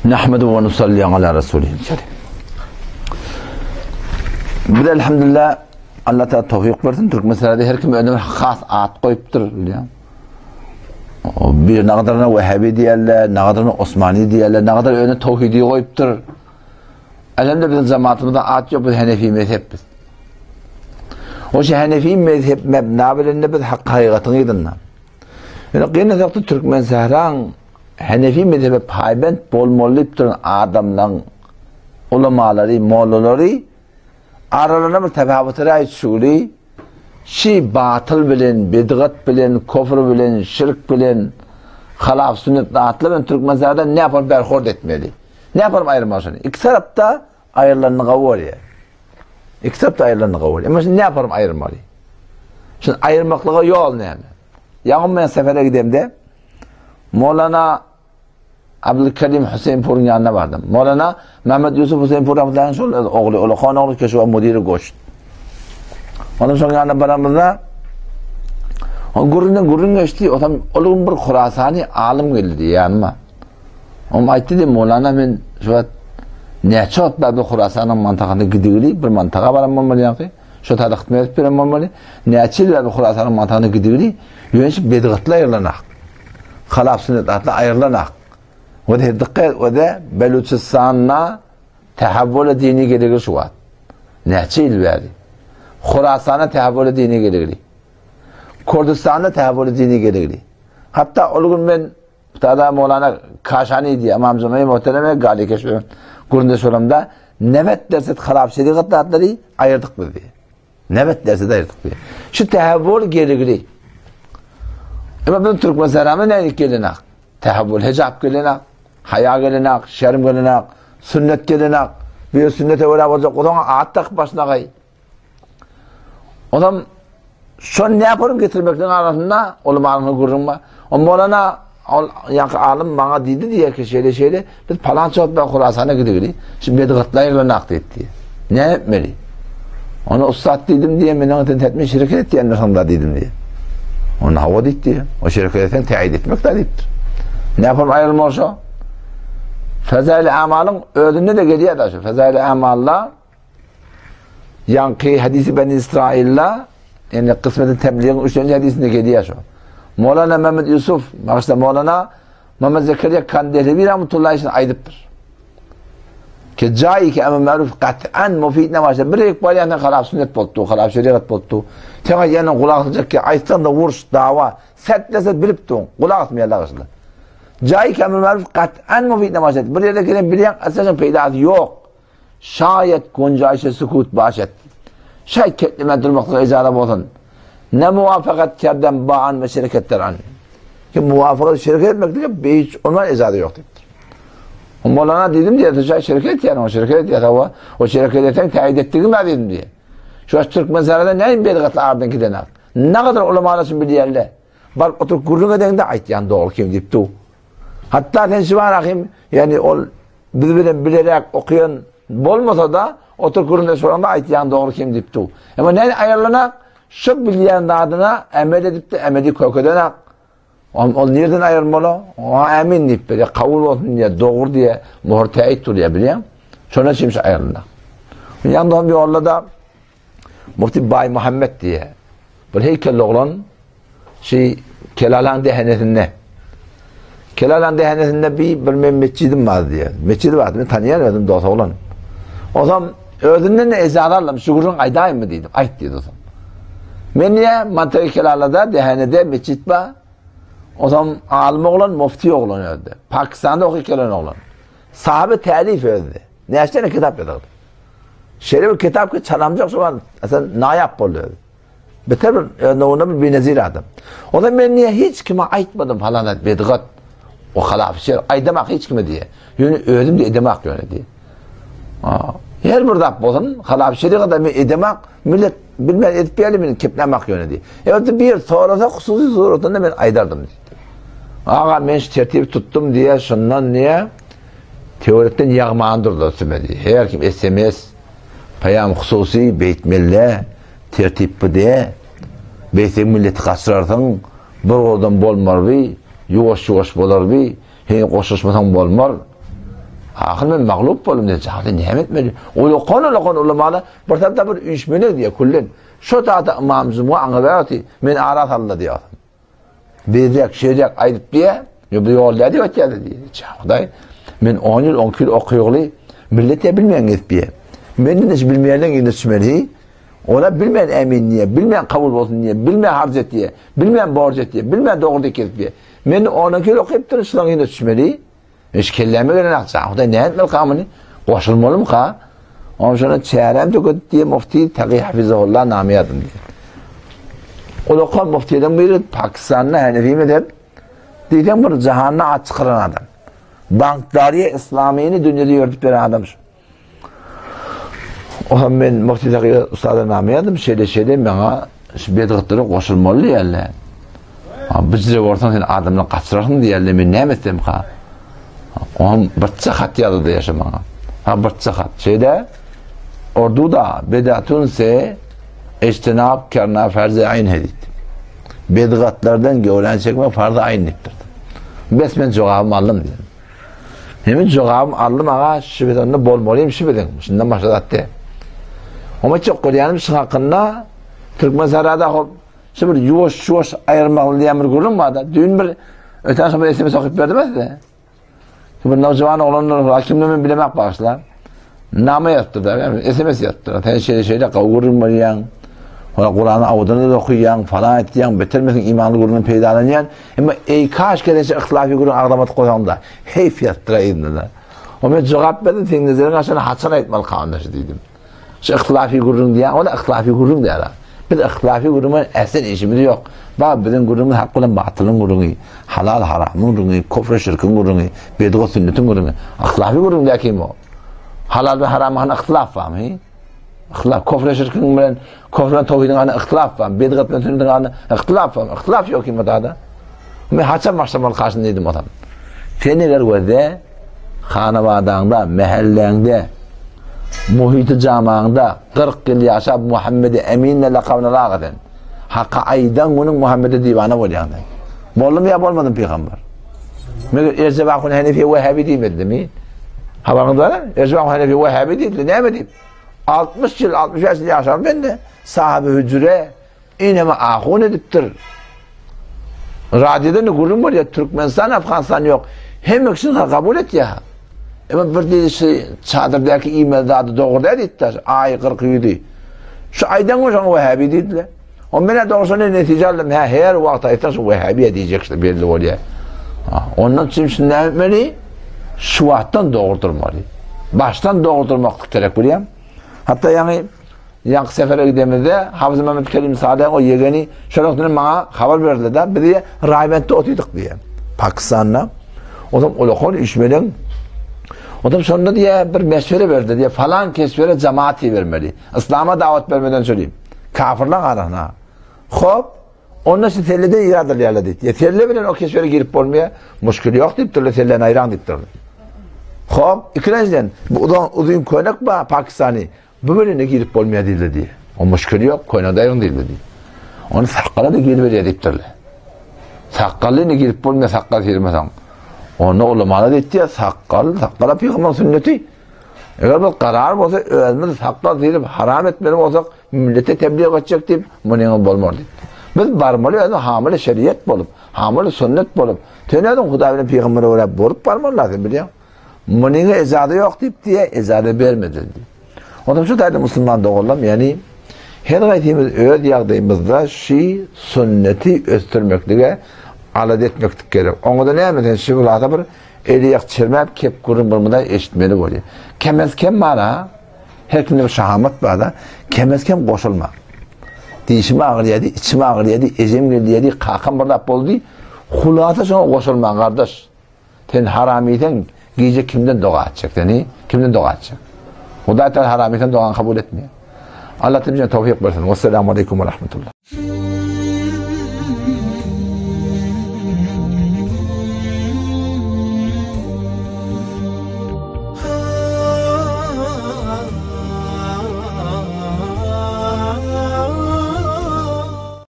Nahmedu we nusalli ala rasulihil kerim. Biz elhamdülillah Allah Teala towfik bersin. Türkmenistan'da her kim özüne has at goýupdyr, bilýän. Bir nagadyryna Wehhabi diýerler, nagadyryna Osmani diýerler, nagadyr özüne towhidi goýupdyr. Elhamdülillah bizim cemaatymyzda at ýok, biz Hanefi mezhep biz. O şey Hanefi mezhep mebna bilen biz hak hakykatyň yzynda. Ýöne gynasakda Türkmen sähraň Hanefi mezhebe paýbent bolmaly diýip duran adamlaryň ulamalary, mollalary aralarynda bir tefawuty raý şugly şi batyl bilen, bidgat bilen, kofr bilen, şirk bilen, halaf sünnet zatlar bilen Türkmen sährada ne yapar berhord etmeli. Ne yapar aýyrmaly şony. Iki tarapda aýrylanyny gowy görýär. Iki tarapda aýrylanyny gowy görýär. Emma şimdi ne yaparym aýyrmaly. Şimdi aýyrmaklyga ýol näme? Ýaňy men sefere gidemde Molana Abdülkerim Hüseýinpuryň ýanyna bardym. Molana Mehmet Ýusuf Hüseýinpur rahmetullahi şol ogly, ulakan ogly keşiwa müdiri goşt. Onuň şoň ýanyna baramyzda o gürrüňden gürrüň geçdi. Otam ol gün bir Hurasany alym geldi ýanyma. Oňa aýtdy diýip, Molana men şu wagt näçe wagt bäri Hurasanyň mantasyna gidigili bir mantaga baran bolmaly ýaňky. Şo taýda hytma edip beren bolmaly. Näçe ýyl bäri Hurasanyň mantasyna gidigili, ýöne şu bedgatly aýrylanak. Halap sünnet atly aýrylanak. We de dikkat we de Beluçistanda tehavvule dini geligili şu wagt. Näçe ýyl bäri. Hurasana tehavvule dini geligili. Kurdistanda tehavvule dini geligili. Hatda ol gün men Tada Mowlana Kaşani diýýär, Ymam Jumyý muhtereme Gali keşbe gürrüňdeş bolamda, Nebet derset harap şerigat zatlary aýyrdyk biz diýýär. Nebet derset aýyrdyk diýýär. Şu tähewwül geligli. Emma bizim türkmen sährama nädip gelenak? Tähewwül hejap gelenak, haýa gelenak, şerm gelenak, sünnet gelenak. Bir sünnete görä boljak bolsaň at dakyp başyna gaý. Onam şony ne yaparım getirmekliğin arasında ulamaların gürrüň bar. O Molana ol ýaňky alym maňa diýdi diýer ki şeýle şeýle biz palança wagt bilen Horasana gidigili. Şu bedgatlar ýylanak diýdi diýe. Ne etmeli? Ona ussat diýdim diýe men oňa sen tetme şirk et diýen şonda diýdim diýe. Ona hawa diýdi diýe. O şirk etsen täýid etmek da diýipdir. Ne yapalım aýrylma şo? Fezail amalyň özünde de gelýär da şu. Fezail amalla Ýaňky hadisi Beni Israilda, ýani kysmeti tebligiň üçünji hadisinde gelýär şu. Molana Mehmet Yusuf, bagyşla Molana Mehmet Zekeriýa Kandehlewi rahmetullahi aleyh aýdypdyr. Ki jaýy ki emr maruf kat'an mufid ne başa bir ek barýan harap sünnet bolupdy, harap şeriat bolupdy. Sen aýdýan gulak asjak ki aýtsaň da uruş, dawa, set-leset bilip duň, gulak asmaýarlar aslynda. Jaýy ki emr maruf kat'an mufid ne başa bir ýerde gelen bilýän aslynda peýdasy ýok. Şaýet gonjaýşy sükut başet. Şaýt ketlemän durmaklyga ijaza bolsun. Ne muwafakat kerden ba an we şereketler an. Ki muwafakat şereket etmeklige beýç ondan ijaza ýok diýipdir. Molana diýdim diýe, şaýt şereket etýän, o şereket etýär, hawa, o şereket etseň täýit etdigiň bar diýdim diýe. Şu türkmen sarada näme bedgatly ardan giden ak. Ne kadar ulamalar üçin bilýärler. Baryp oturyp gürrüň edeňde aýtýan dogry kim diýip du. Hatda sen şu bar ahim, ýani ol Biz bilen bileräk okaýan bolmasa-da, oturyp gürrüňdeş bolanda aýtýan dogry kim diýip dur. Emma näme aýrylanak, şu bilýän zadyna emel edip-de emeli kökedenak. Ol, ol nirden aýrylmaly? Oňa ämin diýip berýär, kabul bolsun diýýär, dogry diýýär, möhür täýit durýar, bilýäň? Şondan şimşi aýrylanak. Ýaňda hem ýolda-da Mufti Baý Muhammet diýýär. Bir heýkelli oglan Şi Kelalaň dehenesinde. Kelalaň dehenesinde bir, bir men metjidim bar diýýär. Metjidi bar, men tanýan özüm dost oglan. Ozam özünden de ejaza aldym, şu gürrüň aýdaýynmy diýdim. Aýt diýdi ozam. Men diýýär, Mantagy Kelalada dehenede metjit bar. Ozam alym oglan, mufti oglan özde. Pakistanda okyp gelen oglan. Sahabe tälif özde. Näçe tane kitap ýazdy. Şeýle bir kitap ki çalamjak şu an, aslında naýap boldy özü. Beter bir özüne bir benezir adam. O da men niye hiç kime aýtmadym falan et bedgat. O halaf şer aýdamak hiç kime diye. Ýöne özüm de edemak ýöne diye. Her bir zat bolsun halaf şerigat men edemak millet bilmez edip berli men keplemek ýöne diye. Evet bir sorasa hususy suratynda men aýdardym diye. Aga men şu tertip tutdum diye şundan diye teoretden ýagman durdy süme diye. Her kim SMS Peýam hususy beýtmeli tertip bu de. Beýtseň milleti gaçyrarsyň, bir goldan bolmar bi, ýuwaş-ýuwaş bolar bi, heý goşuşmasaň bolmar. Ahyr men maglup boldum diýýär. Jahyl näme etmeli? Ulakan-ulakan ulamalar bir tarapda bir üýşmeli diýýär, küllen. Şo zada Ymam Jumga aňa berdi, men ara saldy diýýär. Beýdek, şeýdek aýdyp diýýär. Ýo bu ýol däl diýip aýtýardy diýýär. Hudaý, men 10 ýyl, 12 ýyl okyýogly, millet ýa bilmeýän gezip diýýär. Men hiç bilmeýänleň ýerine düşmeli. Ola bilmeýän ämin diýýär, bilmeýän kabul bolsun diýýär, bilmeýän harç et diýýär, bilmeýän borç et diýýär, bilmeýän dogry diýip gezip diýýär. Men 12 ýyl okypdyryn, şularyň ýerine düşmeli. Hiç kelläme gelen akça. Hudaý näme etmeli muny? Goşulmalymyka? Onuň şona çäräm tökedi diýe mufti Tagi Hafizahullah name ýazdym diýe. Ol okan muftiden biri Pakistanda Hanefi mezhep diýseň bir jahanda at çykaran adam. Bankdariýa İslamyny dünýede ýördüp beren adam şu. Oha men Mufti Tagi ustada name ýazdym, şeýle şeýle maňa şu bedgatlara goşulmaly diýerler. Bijire bolsaň sen adamdan gaçyrarsyň diýerler, men näme etsem ha? Oňam birçe hat ýazdy ýaşa maňa. Ha birçe hat. Şeýle Orduda bedatun se ejtinab kerna farz-i aýn hedit. Bedgatlardan göwrän çekmek farz-i aýn diýipdir. Bes men jogabymy aldym diýdim. Hemen jogabym aldym aga, şu biz onda bolmalıyım şu biziň. Şundan başga zat diýip. Oňa çok görýänim şu hakynda Türkmen sarada hop şu bir ýuwaş ýuwaş aýyrmaly diýen bir gürrüň barda. Düýn bir öten şo bir SMS okyp berdim size. Şu bir nowjawan oglanlar hakimde men bilemek başla. Name ýazdy da, yani SMS ýazdy. Sen şeýle şeýle gawy gürrüň berýäň. Ora Kurany awdyny da okuýaň, falan etýäň, betermesin imanly gürrüňden peýdalanýan. Emma eý kaş gelençe yhtilafy gürrüň agzamadyk bolsaň da, heýf ýazdyra yzyna da. O men jogap berdim, seň nezeriň haçan haçan aýtmaly kandaş diýdim. Şu yhtilafy gürrüň diýýän, ol yhtilafy gürrüň däl. Biz yhtilafy gürrüň bilen äslen işimiz ýok. Ba biziň gürrüňimiz hak bilen batylyň gürrüňi, halal haramyň gürrüňi, kufr şirkiň gürrüňi, bedgat sünnetiň gürrüňi. Yhtilafy gürrüň däl kim o? Halal we haram hany yhtilaf barmy? Yhtilaf kufr şirkiň bilen kufr bilen towhidiň hany yhtilaf barmy? Bedgat bilen sünnetiň hany yhtilaf barmy? Yhtilaf ýok kim da. Men haçan başlamaly karşyny diýdim otam. Sen eger gözde hanabadaňda, mähelläňde, muhiti jamaňda 40 ýyl ýaşap Muhammedi Eminle lakabyna laga sen. Haka aýdan günüň Muhammede diwana bolýaň sen. Boldumy ýa bolmadymy pygamber? Meger Erjep Ahun Hanefi Wahhabi diýmedimi? Habaryňyz bar? Erjep Ahun Hanefi Wahhabi diýdi. Näme diýip? 60 ýyl, 65 ýyl ýaşan bende sahaby hüjre Eneme ahun edipdir. Radioda ne gürrüň bolýar, Türkmenistan, Afganistan ýok. Hemme kişi kabul etýär. Emma bir diýdi çadyrdaky iýmeli zady dogry däl diýdi. Aý 40 ýüzi. Şu aýdan we şoňa Wahhabi diýdiler. O men dogrusyny netije aldym. Hä, her wagt aýtsaň şu Wahhabiýa diýjek işte belli bolýar. Ondan üçin şu näme etmeli? Şu wagtdan dogry durmaly. Başdan dogry durmaklyk gerek bilýän. Hatda ýaňy Ýaňky sefere gidemizde Hafyz Mehmet Kerim Sadeň o ýegeni şol wagtynda maňa habar berdiler-de, biz diýe Raýbentde otydyk diýe. Pakistanda. Otam ulakon üýşmeleň. Otam şonda diýe bir meşwere berdi diýe falan keşwere jamaat bermeli. Islama dawat bermeden söyleyim. Kafirler arasyna. Hop, onda şu selleden ýadyrýarlar diýdi. Ýa selle bilen o keşwere girip bolmaýar. Muşkil ýok diýipdirler, selleni aýraň diýipdirler. Hop, ikilenjiden bu uzun uzun könek ba Pakistany Bu bilen girip bolmaýar diýdiler diýýär. O muşkili ýok, köne daýyň diýdiler diýýär. Ony sakgala da giriberýär diýipdirler. Sakgally indi girip bolmaýar, sakgal syrmasaň. Onda ulamalar diýipdir, sakgal, sakgala pygamber sünneti. Eger bir karar bolsa, özümiz sakgal syryp haram etmeli bolsak, millete tebliğ etjek diýip, munyň bolmaz diýipdir. Biz barmaly özümiz hamyly şeriat bolup, hamyly sünnet bolup, sen özüň Hudaý bilen pygambere görä bolup barmaly lazym bilýäň. Munyňa ejaza ýok diýip diýe, ejaza bermedi diýip. Ondan şu taýda musulman doganlarym, ýani her gaýsymyz öz ýagdaýymyzda şi sünneti ösdürmeklige alada etmeklik gerek. Oňa da näme sen şi wlada bir eli ýak çermäp kep gürrüň bir muda eşitmeli bolýar. Kemez kem bar ha. Her kimde bir şahamat bar da. Kemez kem goşulma. Dişim agyrýardy, içim agyrýardy, ejem geldi, kakam bir zat boldy. Hulasa şoňa goşulma gardaş. Sen haram iýseň, gije kimden doga etjek seni? Kimden doga etjek? Hudaý Teala haram iýseň dogany kabul etmeýär. Allah bize towfik bersin. Wesselamu aleýkum we rahmetullah.